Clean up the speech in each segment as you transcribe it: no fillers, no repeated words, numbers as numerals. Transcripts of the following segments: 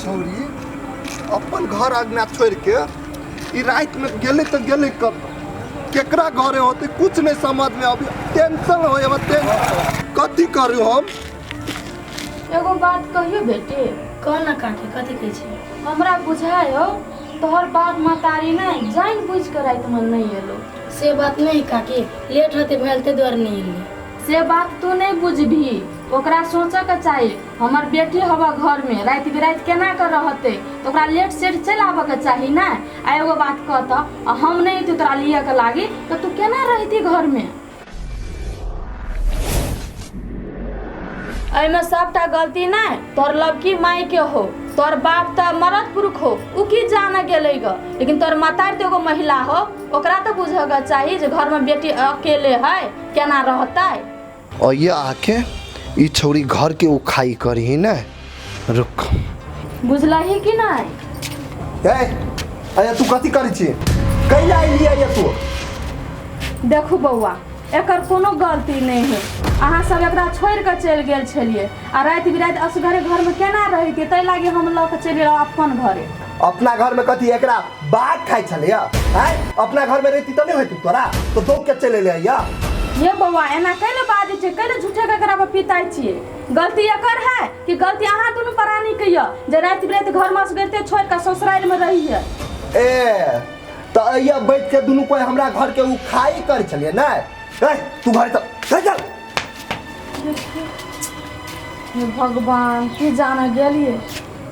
छौरी अपन घर अगना छोड़ि के ई रातिमे गेलै तऽ गेलै कत केकरा घरे होतै कुछ नहि समझमे अभी टेंशन होय अब टेंशन कथी करू हम। एगो बात कहियो बेटी? कह ना काकी, कथी कहै छी? हमरा बुझाय हो तोहर बाप महतारी नहि जानि बुझि कऽ रातिमे नहि एलो। से बात नहीं काकी, लेट होते भेल ते दुआरे नहीं एली। से बात तू नहीं बुझबही, ओकरा सोचऽ के चाही हमर बेटी हवा घर में राति बिराति केना के रहते, तो ओकरा लेट सेट चलि आबऽ के चाही ना। आ एगो बात कहत, आ हम नहीं अयती तोरा लिअ के लागी तो तू केना रहती घर में? एहिमे सबटा गलती नहीं तोर लड़की माई के हो, तोर बाप तो मरद पुरुष हो उ की जाने गेलै ग, लेकिन तोर माता तो एगो महिला हो, ओकरा तो बुझऽ के चाही जे घर में बेटी अकेले है केना रहतै। और ये आके ई छौरी घर के उखाई करही ने, रुक। बुझलही कि नहीं? ए अरे तू कथी करै छी, कैला अइलियै ये तू? देखू बौआ, एकर कोनो गलती नहीं है, अहाँ सब एकरा छोड़ि कऽ चलि गेल छलियै आ राति बिराति असगरे घरमे केना रहितै, ताहि लागी हम लऽ कऽ चलि गेलहुँ अपन घरे। अपना घर में कथी एकरा बाघ खाइ छलैया? आँय, अपना घर में रहिती तऽ नहि होइतौ तोरा, तो दौग के चलि एलै या। ये बौआ एना कैले बाजै छै, कैले झूठे के एकरा पर पिताइ छियै? गलती एकर है कि गलती अहाँ दुनू प्राणी के यऽ जे राति बिराति घर में असगरते छोड़ि कऽ ससुरारि में रहियै? ए तऽ अइया बैठ के दुनू कोइ हमरा घर के उखाई करै छलियै ने? ए तू घर चल, चल चल। हे भगवान, की जाने गेलियै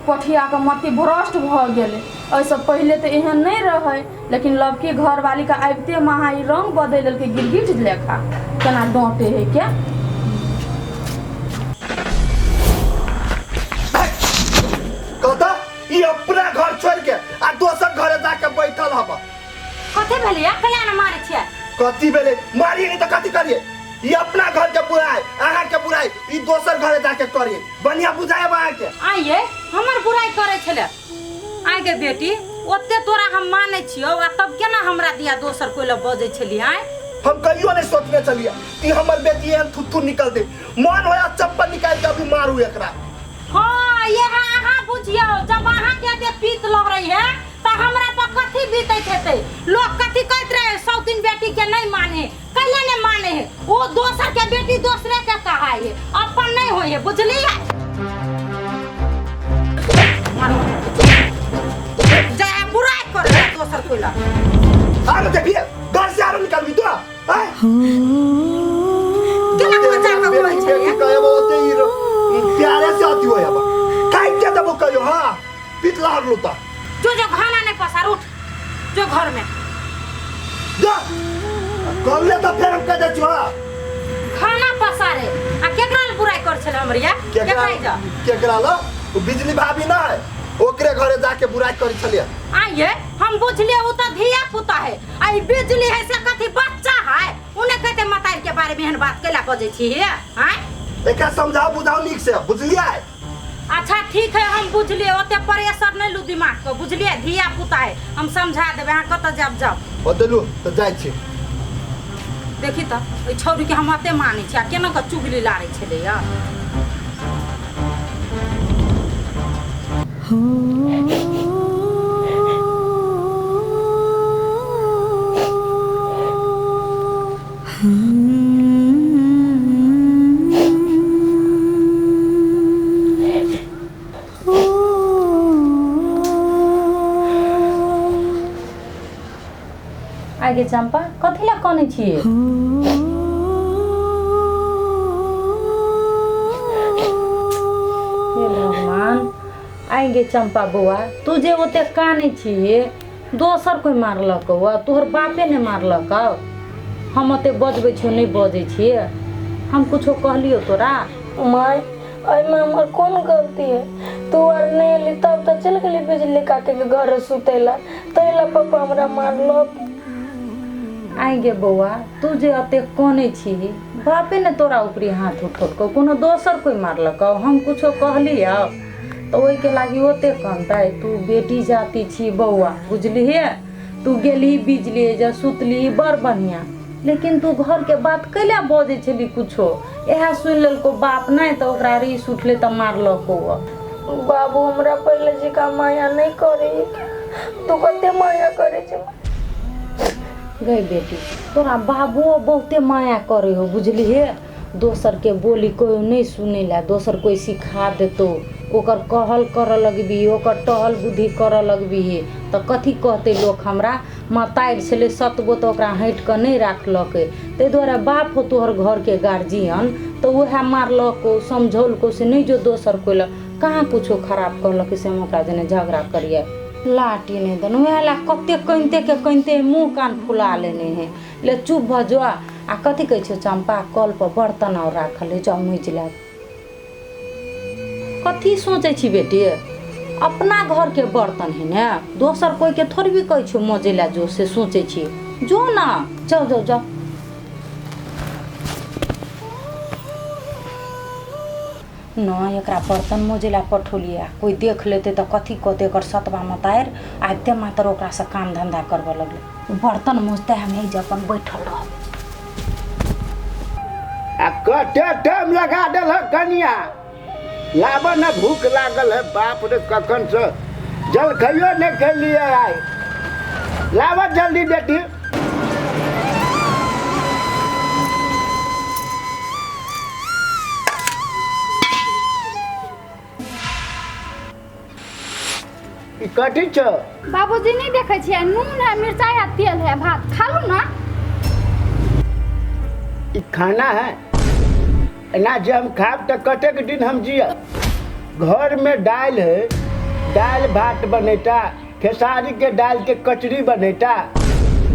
पठिया के मति भ्रष्ट भऽ गेलै। एहिसँ पहिले तऽ एहन नहि रहै, लेकिन लड़की घरवाली के आबिते महा ई रंग बदलि देलकै गिरगिट लेखा, केना डाँटे है के। कहता ई अपना घर छोड़ के आ दोसर घरे जाके बैठल हब। कथी भेलै कैला ने मारै छियै? कथी भेलै? मारिए नहीं तऽ कथी करिए? ई अपना घर के बुराई अहाँ के बुराई ई दोसर घरे जाके करिए, बढ़िया बुझाए अहाँ के। आइए हमर बुराई करै छलै। आइ गे बेटी, ओते तोरा हम मानै छियौ आ तब केना हमरा दिया दोसर कोइ लग बजै छली? आइ हम कहियो नहीं सोचने छलियै कि हमर बेटी एहन थुथु निकल दे, मन होया चप्पल निकाल के अभी मारू एकरा। हाँ, ये अहाँ बुझियौ, जब अहाँ के एते पीत लग रही है तऽ हमरा पर कथी बीतैत हेतै? लोग कथी कहैत रहे, सौतीन बेटी के नहीं माने, कैले नहीं माने है? वो दोसर के बेटी दोसरे के कहाय है, अपन नहीं होय है, बुझलियै? जा बुराई कर दोसर कोइ लग। आरो देखिए घर से आरो निकालबी तो आय केना बच्चा के बोलै छै? बेटी कहे ओते ई प्यारे से अथी होय अब काट के देबो कहियो। हां पीत लागलो त जो जो खाना नहीं पसार, उठ जो घर में जा कहले त फेर हम कह दै छियो। हां खाना पसारे आ केकरा ल बुराई कर छले हमरिया? केकरा जा केकरा ल? उ बिजली भाभी ना है, ओकरे घरे जाके बुराई करी छलिए। आइए हम बुझलिए उ त धिया पुता है, आ ई बिजली है से कथी बच्चा है, उने कहते मताई के बारे में एहन बात कैला बजै छी हे? आय एकरा समझाओ बुझाओ नीक से, बुझलिए? अच्छा ठीक है, हम बुझलिए, ओते प्रेशर नहीं लू दिमाग को, बुझलिए? धिया पुता है, हम समझा देबै, अहाँ कतऽ जाब जाउ। बदलू तऽ जाइ छी। देखी तऽ ओहि छौरी के हम एते मानै छी आ केना कऽ चुगली लारै छलैया। आगे चंपा कथी ला कनै छियै? हे भगवान, आगे चंपा बौआ, तू जे ओते कानै छियै, दोसर कोइ मारलक हौ? तोहर बापे ने मारलक हौ? हम ओते बजबै छियौ नहि बजै छियै? हम कुछो कहलियौ तोरा? माय, एहिमे हमर कोन गलती है? तू आर नहीं एली तब तऽ चलि गेली बिजली काकीके घर सुतै ला, ताहि ला पप्पा हमरा मारलक। आइ गे बौआ, तू जे एते कनै छी, बापे ने तोरा ऊपरी हाथ उठौलकौ, कोनो दोसर कोइ मारलकौ? हम कुछो कहलियौ तऽ ओहिके लागि ओते कनतै? तू बेटी जाति छी बौआ, बुझलिहे? तू गेलही बिजली जे सुतली बड़ बढ़िआँ, लेकिन तू घरके बात कैला बजै छली कुछो? इएह सुनि लेलकौ बाप नहि तऽ ओकरा रीस उठलै तऽ मारलकौ। बाबू हमरा पहिले जकाँ माया नहि करै, तू कते माया करै छै। गई बेटी, तोरा बाबुओ बहुते माया करे हो, बुझलिहे। दोसरके बोली कोइ नहि सुनै ला, दोसर कोइ सिखा देतौ, ओकर कहल करऽ लगबिही, ओकर टहल बुद्धि करऽ लगबिही तऽ कथी कहतै लोक? हमरा मतारि छलै सतगो तऽ ओकरा हटि कऽ नहि राखलकै। ताहि दुआरे बाप हो तोहर घरके गार्जियन, तऽ उएह मारलकौ, समझौलकौ से नहि जो दोसर कोइ लग। कहाँ कुछो खराब कहलकै से हम ओकरा जने झगड़ा करियै? लाठी नहि देलहुँ, उएह लए कते कनिते के कनिते मुँह कान फुला लेने है। ले चुप भऽ जो। आ कथी कहै छौ चम्पा, कल पर बर्तन आओर राखल है, जाउ मजि लायब। कथी सोचै छी बेटी? अपना घरके बर्तन है ने, दोसर कोइके थोड़बी कहै छौ मजै लए जो, से सोचै छी। जो ना, जाउ जाउ जाउ। नहि, एकरा बर्तन मोजै लए पठौलियै आ कोइ देख लेतै तऽ कथी कहतै? एकर सतबा मतारि आबिते मातर ओकरासँ काम धन्धा करबऽ लगलै। बर्तन मोजतै, हम एहि अपन बैठल रहबै। आ कते टाइम लगा देलक कनिया, लाबऽ ने, भूख लागल है। बाप रे, कखन से जलखैयो नहि खेलियै आइ। लाबऽ जल्दी बेटी। ई कथी छौ? बाबूजी, नहीं देखै छियै? नून है, मिरचाई है, तेल है, भात खा लू ना। ई खाना है? एना जे हम खाब तऽ कतेक दिन हम जियब? घरमे दालि है, दालि भात बनेता, खेसारीके दालिके कचरी बनेता,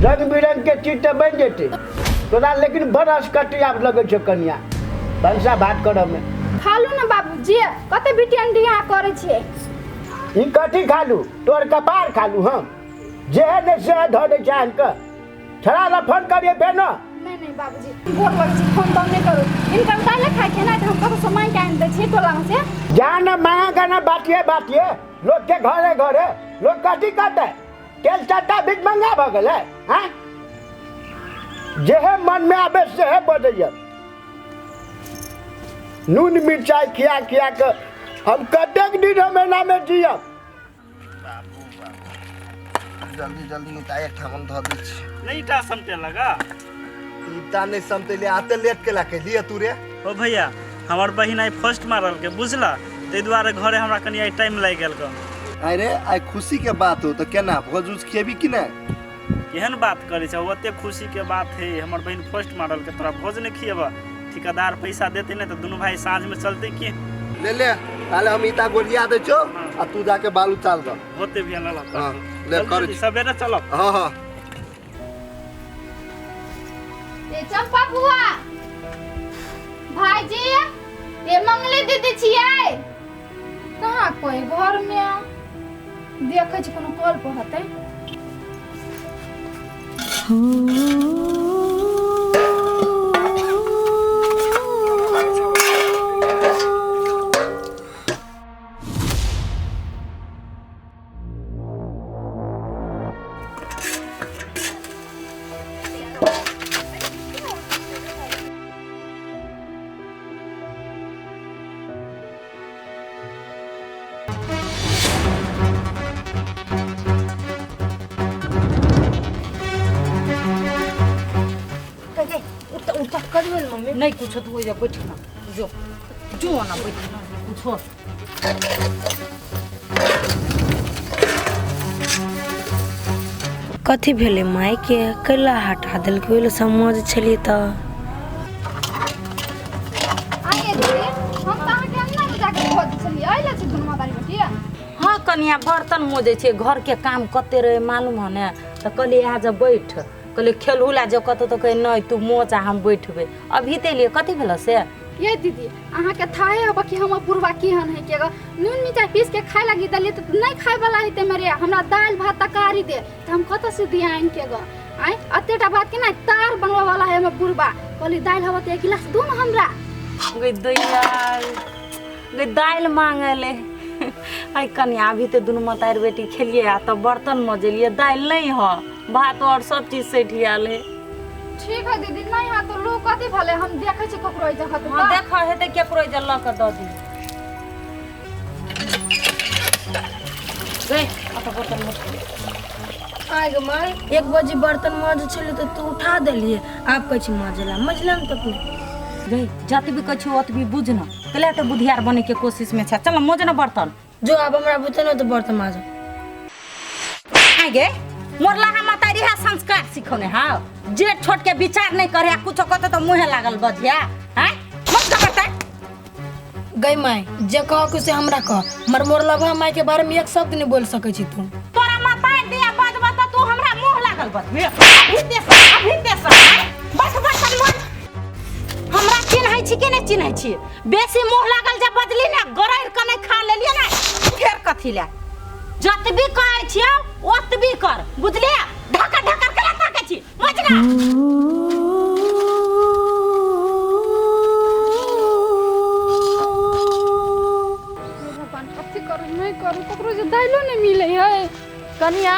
रंग बिरंगके चीज तऽ बनि जेतै तोरा, लेकिन बड़ असकटी आब लगै छौ कनिया भनसा भात करऽमे। खा लू ना बाबूजी, कते बिटियन डिया करै छियै। ई कथी खालू? तोर कपार खालू हम? जे है ने से धऽ दै छै आनि कऽ। छड़ा लए फोन करियै फेर ने। नहीं नहीं बाबूजी, गोर लगै छी, फोन तोन नहीं करू। इनकर दालि खाइ के नहि तऽ हम कतौ से मांगि के आनि दै छियै टोला में से। जा न मांगा के ना, बाटिए बाटिए लोग के घरे घरे। लोग कथी कहतै? तेल चट्टा भीख मंगा भऽ गेलै? आँय, जेहे मन में आबे सेहे बजैया। नून मिरचाइ खिया खिया के हम कतेक दिन हम एना में जियब? जल्दी जल्दी नहीं तऽ एकठाम धऽ दै छी। नहीं ईटा समटे लगा। ईटा नहि समतेले, आते लेट के ला लिए तू रे। ओ भैया, हमर बहिन आइ फर्स्ट मारल के, बुझला? ताहि दुआरे घरे हमरा कनि आइ टाइम लागि गेल ग। अरे आइ खुशी के बात हो तऽ केना भोज उज खेबी कि नहि? केहन बात करै छ? ओते खुशी के बात है, हमर बहिन फर्स्ट मारल के, तोरा भोज नहीं खिएबा? ठेकेदार पैसा देते नहीं तऽ दुनू भाई साँझ में चलते की? ले ले, ताले हम ईटा गोरिया दै छौ आ तू जाके बालू चाल दऽ। होते भैया, लला। हाँ, ले करै छी। सवेरे चलब। हाँ हाँ। ए चंपा बुआ, भाईजी, ए मंगली दीदी छियै? कहाँ कोई घर में देखै छी, कोनो कॉल पर हेतै। उठ उठ। मम्मी। नहीं कुछो, तू ओइजा बैठ ना, जो जो ना, बैठ ना कुछो। कथी भेलै मायके? कैला हटा देलकै? ओहि लए समझ छलियै तऽ। आइए दीदी, हम तऽ अहाँके अंगना में जाके खोज छलियै, अइले छी दुनू मातारी बेटी। हाँ कनिया, बर्तन मोजै छियै। घरके काम कते रहे मालूम है ने, तऽ कहलियै आ जा बैठ। कहलियै खेलहु ला जो कतौ, तऽ कहै नहि, तू मोच आ हम बैठबै। अभी तऽ एलियै, कथी भेल से? ये दीदी, अहाँके थाहे हब कि हमर बुढ़वा केहन है के। नून मिरचाइ पीस के खाय लागी देलियै तऽ नहि खाय वाला हेतै मेरे, हमरा दालि भात तरकारी दे, तऽ हम कतऽ से दिया आनि के ग? आँय, एतेटा बात के नहि तार बनबऽ वाला है हमर बुढ़वा। कहली दालि हबऽ तऽ एक गिलास दू ने हमरा। गई दैया गई, दालि मांगले आइ कनिया। अभी तऽ दुनू मतारि बेटी खेलियै आ तब बर्तन मजेलियै। दालि नहि ह, भात और सब चीज सठि आयल है। ठीक है दीदी, नहीं है तो लोग कथी भले, हम देखै छी ककरो एहि जगह। हाँ, देख हेतै केकरो जे लऽ कऽ दऽ दी। गई अपन बर्तन मत। आइ गे माय, 1 बजे बर्तन माजे छलै तऽ तू उठा देलियै, आब कहै छी माजला मजला ने तखने। गई जतबी कहै छियौ ओतबी बुझ न, कले तऽ बुधियार बने के कोशिश में छै। चल मोज न बर्तन। जो आब हमरा बुझते न तऽ बर्तन माज। आइ गे मोरला हम तारी है संस्कार सिखौने हाउ, जेठ छोट के विचार नहीं करे, कुछो कहते तो मुँहे लागल बजिया हैं मत का बर्तन। गई माय, जे कह के से हमरा कह, मर मोरलबा माय के बारे में एक शब्द नहीं बोल सकै छी तू। तोरा माता दिया बजबा त तू हमरा मुँह लागल बजबे। अभी ते अभी ते बस बर्तन मत। हमरा चिन्है छी के नहीं चिन्है छी? बेसी मुँह लागल जब बजली ने गरैर के नहीं खा लेलिए ने फेर कथी ले। जतबी कहै छियौ ओतबी कर, बुझलियै? ढकर ढकर के ताकै छी मजना। भगवान कथी करू नहीं करू, ककरो जे दाइलो नहीं मिले है। कनिया।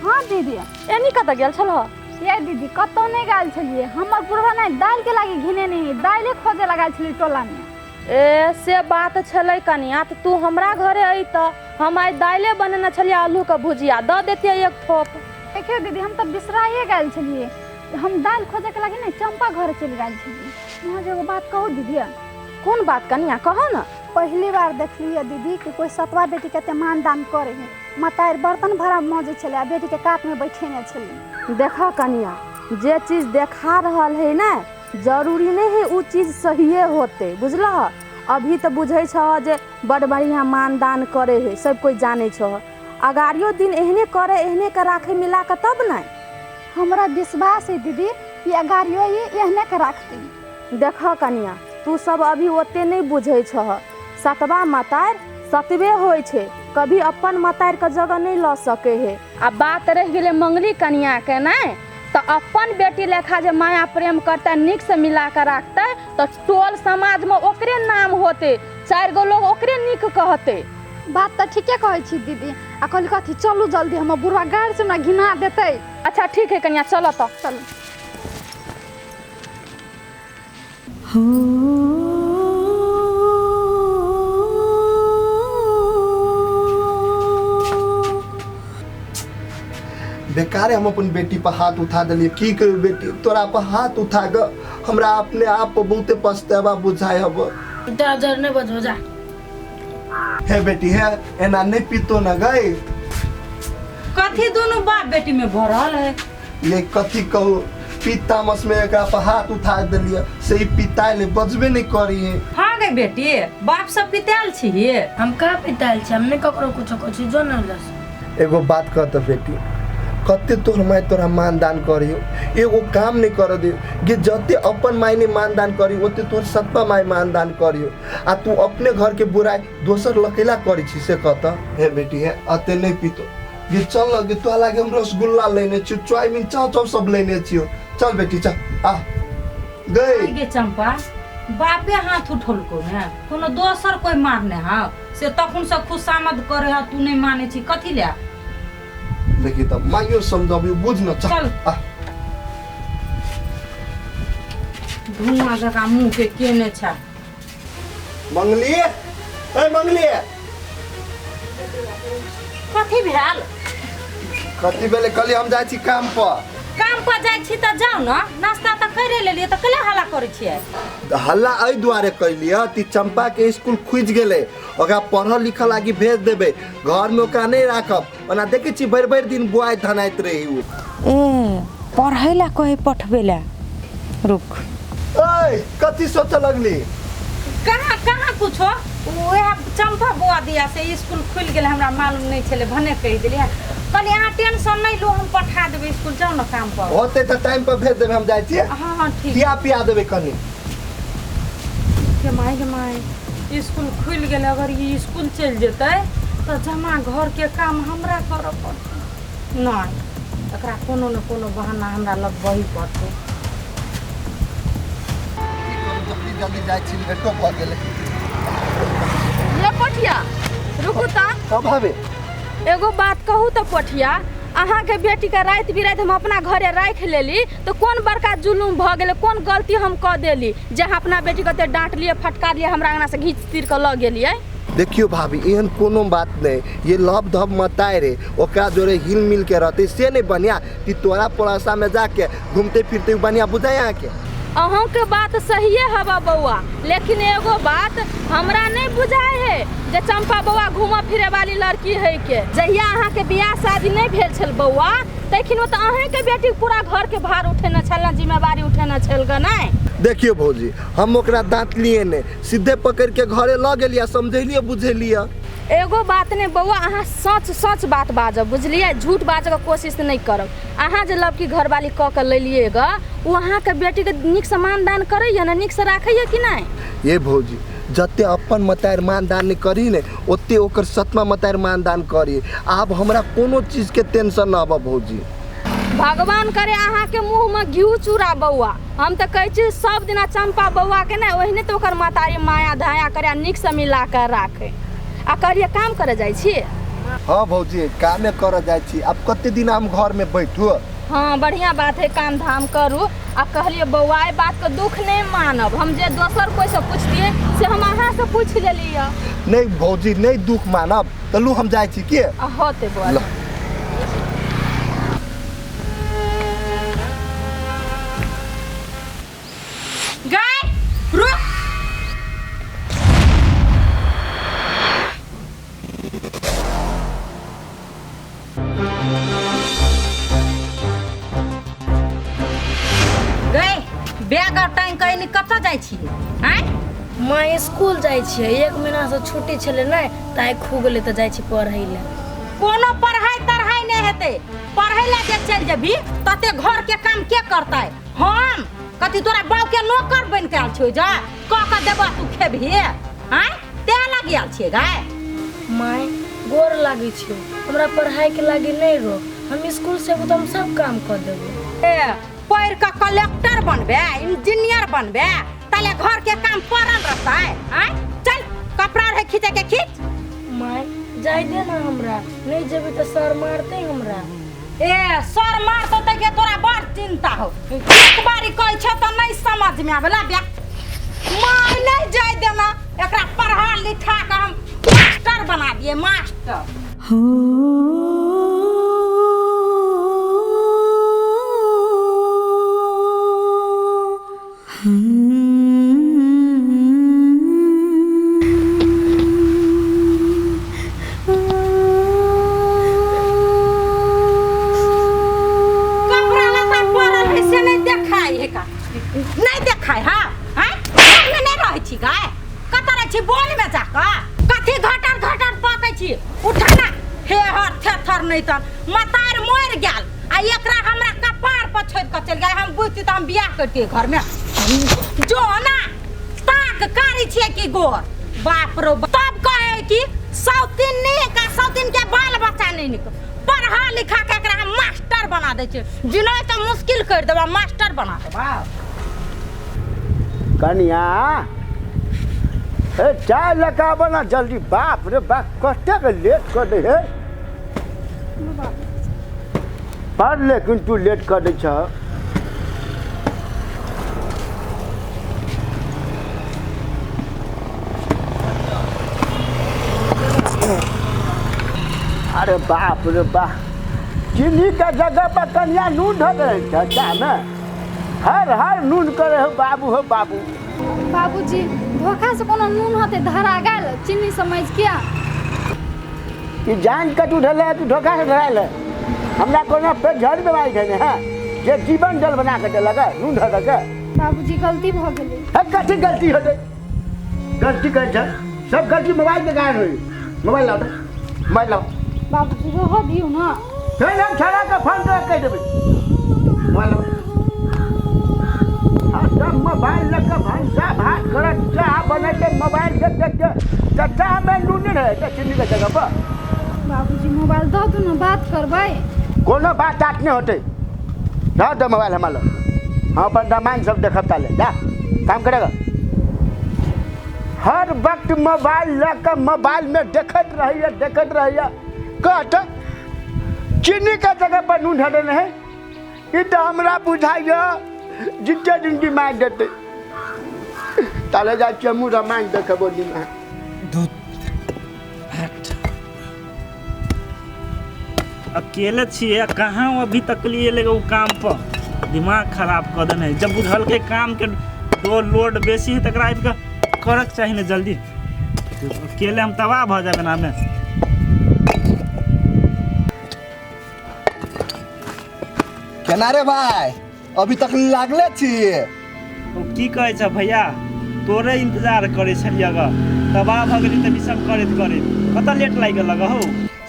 हाँ दीदी। एनी कतऽ गेल छलह? ये दीदी कतौ नहीं गेल छलियै, हमर बुढ़वा नहीं दालि के लागी घिने नहीं, दाइले खोजे लगाल छलियै टोला में। ए से बात छलै कनिया, तऽ तू हमरा घरे अइतऽ, हम आइ दाइले बनेने छलियै आलू के भुजिया, दऽ देतियै एक थोप। देखियौ दीदी हम तऽ बिसराइए गेल छलियै, हम दालि खोजे के लागी ने चंपा घर चलि गेल छलियै। वहाँ जे एगो बात कहू दीदी। कोन बात कनिया कहू न? पहली बार देखलियै दीदी कि कोई सतवा बेटी के एते मान दान करे है। मतारि बर्तन भरा मजै छलै आ बेटी के कात में बैठेने छलै। देखऽ कनिया, जे चीज देखा रहल है ने जरूरी नहीं है उ चीज सहिए होते, बुझलह? अभी तऽ बुझै छह जे बड़ बढ़िआँ मानदान करे है, सब कोई जानै छह। अगाड़ियो दिन एहने करे एहने के राखे मिला के तब ने। हमरा विश्वास है दीदी कि अगाड़ियो ये एहने के राखते। देखऽ कनिया, तू सब अभी ओते नहीं बुझै छह। सतवा मतारि सतबे होइ छै, कभी अपन मतारि के जगह नहीं लऽ सकै है। आ बात रहि गेलै मंगली कनिया के ने, तऽ अपन बेटी लेखा जे माया प्रेम करतै, नीक से मिला के राखतै, तऽ टोल समाज में ओकरे नाम होतै, 4 गो लोग ओकरे नीक कहतै। बात तऽ ठीके कहै छी दीदी। आ कहली कथी चलू जल्दी, हमर बुढ़वा गाड़ि से हमरा घिना देतै। अच्छा ठीक है कनिया, चलऽ तऽ। चलू। बेकारे हम अपन बेटी पर हाथ उठा दिलियै। की करू बेटी, तोरा पर हाथ उठा के हमरा अपने आप पर बहुते पछतावा बुझाय हब। तोरा जर नहीं बजबो जा। हे बेटी हे, एना नहीं पीतो न गई। कथी दोनों बाप बेटी में भरल है? ये कथी कहू, पिता मस में एकरा पर हाथ उठा दिलियै से ई पिताइल बजबे नहीं करी है। हाँ गे बेटी, बाप सब पितायल छी? हम कहाँ पितायल छी, हम नहीं ककरो कुछो कहै छी, जो न लस। एगो बात कह त बेटी, कते तोहर माय तोरा मानदान करियो, एगो काम नहीं कर दियो कि जते अपन माय ने मानदान करी ओते तोहर सतपा माय मानदान करियो, आ तू अपने घर के बुराई दोसर लकेला करी छी से कहता। हे बेटी हे, अते नहीं पीतो गे, चल गे तोरा लागे हम रसगुल्ला लेने छियो, चाउमीन चाउ चाउ सब लेने छियो, चल बेटी चल आ गई। गे चंपा, बापे हाथ उठौलको ने, कोनो दोसर कोई मारने हा से तखन से खुशामद करे हा, तू नहीं माने छी कथी ले? देखी तब माइयो समझाबी बुझ न, चल आ। धुआं जका मुंह के केने छा। मंगली, ए मंगली, कथी भेल? कथी भेलै? कहली हम जाइ छी काम पर। काम पर जाइ छी तऽ जाउ न, नाश्ता तऽ करे लेलियै तऽ कले हल्ला करै छियै? हल्ला एहि दुआरे कैलियै कि चंपा के स्कूल खुजि गेलै, ओकरा पढ़ल लिखल लागी भेज देबै, घर में ओकरा नहीं राखब। ओना देखै छी भरि भरि दिन बुआइ धनाइत रही उ। ए पढ़ै ला कहे पठबै ला, रुक। ओए कथी सोचऽ लगली? कहाँ कहाँ कुछो, वएह चंपा बुआ दिया से स्कूल खुलि गेलै, हमरा मालूम नहीं छलै, भने कहि देलियै। कहली अहाँ टेंशन नहीं लो, हम पठा देबै स्कूल, जाउ न काम पर। होतै तऽ टाइम पर भेज देबै, हम जाइ छियै। हाँ हाँ ठीक। खिया पिया देबै कनी। के माय के माय, स्कूल खुलि गेलै, अगर ई स्कूल चलि जेतै तऽ जमा घर के काम हमरा करऽ पड़तै। नहीं, एकरा कोनो न कोनो बहाना हमरा लगबही पड़तै। जल्दी जल्दी जाइ छी, लेटो भऽ गेलै। ये पोठिया रुकू तऽ। कब हबे? एगो बात कहू तऽ पोठिया, अहाँके बेटीके राति बिराति हम अपना घरे राखि लेली तऽ कोन बड़का जुलुम भऽ गेलै, कोन गलती हम कऽ देली जे अहाँ अपना बेटीके ओते डाँटलियै फटकारलियै, हमरा अङ्गनासँ घीच तीर कऽ लऽ गेलियै? देखियो भाभी, एहन कोनो बात नहीं, ये लभ धब मताए रे ओकरा जोरे हिल मिल के रहते से नहीं बढ़िया कि तोरा पड़ोसा में जाके घूमते फिरते बढ़िया बुझाए अहाँके। अहूँके बात सहिए हवा बौआ, लेकिन एगो बात हमरा नहीं बुझाए है जे चंपा बौआ घूमऽ फिरे वाली लड़की है के। जहिया अहाँके बियाह शादी नहीं भेल छल बौआ तखन तऽ अहीँके बेटी पूरा घर के भार उठेने छल ने, जिम्मेवारी उठेने छल ग नहीं। देखियो भौजी, हम ओकरा दाँत लिए ने, सीधे पकड़ के घरे लऽ गेलियै, समझेलियै बुझेलियै। एगो बात नहीं बौआ, अहाँ सच सच बात बाजब बुझलियै, झूठ बाजऽके कोशिश नहीं करब। अहाँ जे लड़की घरवाली कऽ के लेलियै ग, ओ अहाँके बेटीके नीकसँ मानदान करैया ने, नीकसँ राखैया कि नहीं? ये भौजी, जते अपन मतार मानदान नहीं करी ने ओते ओकर सतमा मतार मानदान करी। आब हमरा कोनो चीजके टेंशन न आबऽ भौजी। भगवान करे अहाँके मुँहमे घी चूड़ा बौआ। हम तऽ कहै छी सब दिना चंपा बौआ के ने ओहिने तऽ ओकर महतारी माया धाया करे आ नीकसँ मिला कऽ राखे। आ कहलियै काम करे जाइ छी? हाँ भौजी, कामे करऽ जाइ छी। आब कते दिन हम घर में बैठू? हाँ बढ़िया बात है, काम धाम करू। आ कहलियै बौआ, एहि बातके दुख नहीं मानब, हम जे दोसर कोइसँ पुछतियै से हम अहाँसँ पूछि लेलियै। नहीं भौजी, नहीं दुख मानब, तऽ लू हम जाइ छी के। आ होतै बौआ। ल। गाय रुक, गई बैग और टांग के एनी कतऽ जाइ छी? आँय? माँ स्कूल जाइ छियै, 1 महीनासँ छुट्टी छलै ने तऽ आइ खुगलै तऽ जाइ छी पढ़ै लए। कोनो पढ़ाई तढ़ाई नहीं हेतै, पढ़ै लए जे चलि जेबही तते घर के काम के करतै? हम कथी तोरा बाप के नौकर बनि के आयल छियौ जा कऽ के देबह तू खेबही? आँय, तें लागि आयल छियै गाय? माय गोर लागै छियौ, हमरा पढ़ाई के लागी नहीं रोक, हम स्कूल से अबू तऽ हम सब काम कऽ देबो। ए पढ़ि कऽ कलेक्टर बनबे, इंजीनियर बनबे, ताले घर के काम पड़ल रहतै? आँय चल कपड़ा रहे खींचे के खींच। माय जाय दे ना हमरा, नहीं जेबै तऽ सर मारतै हमरा। ए सर मारतौ तऽ के तोरा बड़ चिंता हो, एक बारी कहै छौ तऽ नहीं समझ में आबे ला बे। माय नहीं जाय देना, एकरा पढ़ा लिखा के हम मास्टर बना दिए, मास्टर। कपड़ा लत्ता पड़ल है से नहीं देखाय है का? नहीं देखाय है? आँय? घरमे नहीं रहै छी गाय, कतऽ रहै छी? बोनमे जाकऽ कथी घटर घटर पकै छी? उठा ना, हे हर थेथर नहीं तऽ मतार मरि गेल आ एकरा हमरा कपार पर छोड़ि कऽ चलि गेल। हम बुझती तऽ हम बियाह करतियै घरमे। जो ना ताक कारी छियै कि गोर, बाप रो बाप। तब कहै कि सौतीन नीक आ सौतीन के बाल बच्चा नहीं नीक। पढ़ा लिखा के एकरा हम मास्टर बना दै छियै, जिनाइ तऽ मुश्किल करि देबा, मास्टर बना देबा। कनिया ए चाय लगाबऽ ना जल्दी, बाप रे बाप कतेक लेट कऽ दै है। पर लेकिन तू लेट कऽ दै छह। अरे बाप रे बाप, चीनी के जगह पर कनिया नून धऽ दै छै चाह में, हर हर नून करे हो बाबू हो बाबू। बाबूजी धोखा से कोनो नून होते धरा गेल चीनी समझ के। ई जान के तू धरले, तू धोखा से धरायल है। हमरा कोनो पेट झड़ बीमारी है ने है जे जीवन जल बना के देलक है नून धर के। बाबूजी गलती भऽ गेलै। है कथी गलती होतै? गलती करै छै सब गलती मोबाइल के कारण होई। मोबाइल लाओ, मोबाइल लाओ। बाबूजी रह दियौ ना। फेर हम छड़ा के फोन कर कहि देबै। मोबाइल लाओ। हाँ सब मोबाइल लऽ के भनसा भात करत, चाह बनेतै मोबाइल देख देख के, तऽ चाह में नून नहि रहै तऽ चीनी के जगह पर। बाबूजी मोबाइल दऽ दू ना, बात करबै। कोनो बात तात नहि होतै, रह दे मोबाइल हमरा लग, हम अपन रामायण सब देखब ताले। जा काम करेगा। हर वक्त मोबाइल लऽ के मोबाइल में देखैत रहैया देखैत रहैया। कहत चीनी के जगह पर नून धऽ देने है, ई तऽ हमरा बुझाइया जिते दिन दिमाग देतै। ताले जाइ छियै हमहूँ रामायण देखब ओहि दिन। दूध अकेले छियै, कहाँ अभी तक लिए ले ओ काम पर। दिमाग खराब कऽ देने है। जब बुझलकै काम के लोड बेसी है तकरा आबि कऽ करक चाही ने जल्दी। अकेले हम तबाह भऽ जायब एनामे। केना रे भाई, अभी तक लागले छी? ओ की कहै छ भैया, तोरे इंतजार करै छलियै ग, तबाह भऽ गेली तऽ ई सब करैत करैत कतऽ लेट लागि गेल हो।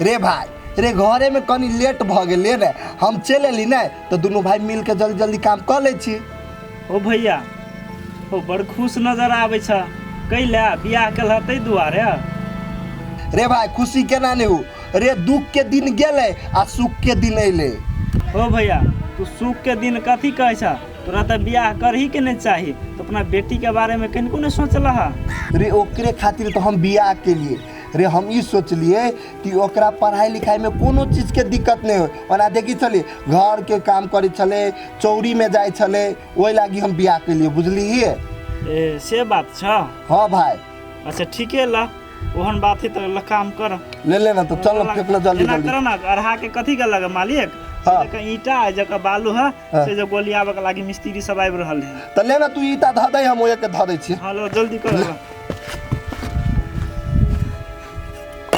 रे भाई रे, घरे में कनी लेट भऽ गेलै ने, हम चलि एली ने तऽ दुनू भाई मिल के जल्दी जल्दी काम कऽ लै छी। ओ भैया ओ बड़ खुश नजर आबै छ, कैला बियाह केलह ताहि दुआरे? रे भाई खुशी केना नहि हो रे, दुख के दिन गेलै आ सुख के दिन अयलै। ओ भैया तू सुख के दिन कथी कहै छ? तोरा तऽ बियाह करही के नहि चाही, तो अपना बेटी के बारे में कनिको नहि सोचलह? रे ओकरे खातिर तऽ हम बियाह केलिए रे। हम ई सोचलिए कि ओकरा पढ़ाई लिखाई में कोनो चीज के दिक्कत नहीं हो। ओना देखी छलिए घर के काम करै छलै, चौरी में जाइ छलै, ओहि लागी हम बियाह केलिए, बुझलिए? ए से बात छ? हाँ भाई। अच्छा ठीके ल, ओहन बात है तऽ ल काम कर। ले ले ना तो चल फेंक जल्दी एना जल्दी। कर ना, अरहा के कथी के लगे मालिक? हाँ। जकर ईंटा जकर बालू है हाँ। से जो गोलियाबे के लागी मिस्त्री सब आबि रहल है। तऽ ले ना तू ईटा धऽ दे, हम ओहे के धऽ दै छियै। हाँ लो जल्दी कर।